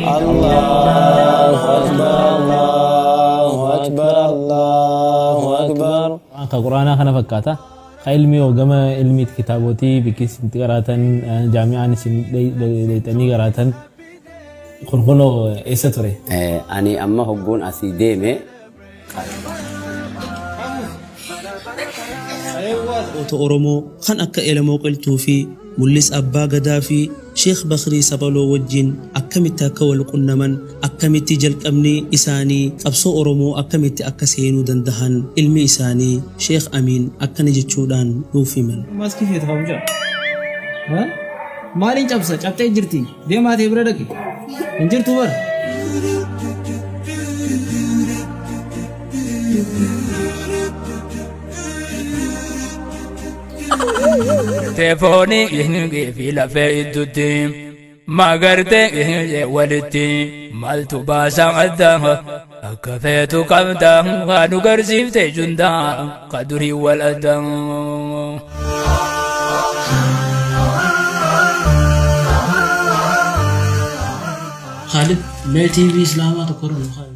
Allahu akbar, Allahu akbar, Allahu akbar. Ka quraanaa kana fakkaata. Ka ilmi hoo gama ilmiit kitaabotii bikki isin itti qaraatan jaami'aan isin dheeyxanii qaraatan kun kunoo eessa ture? Ani amma hogguun asii deeme. Goota Oromoo kan akka Elemoo Qilxuu fi Mul'is Abbaa Gadaa fi Sheekh Bakrii Saphaloo wajjin akkamitti akka wal qunnaman, akkamitti jalqabni isaanii qabsoo Oromoo akkamitti akka seenuu dandahan ilmi isaanii Sheekh Amiin akkana jechuudhaan nuuf himan. Maskii feetu haa mucaa. Maaliin cabsa cabxee jirti deemaa ta'e bira dhaqi hin jirtu bara. Teefoonii fi lafee iddutti magartee walitti maaltu baasa adda akka feetu qabda nu garsiifte jundaa ka durii wal adda. Khalid mee TV Islaamaa tokko irra nu kaa'i.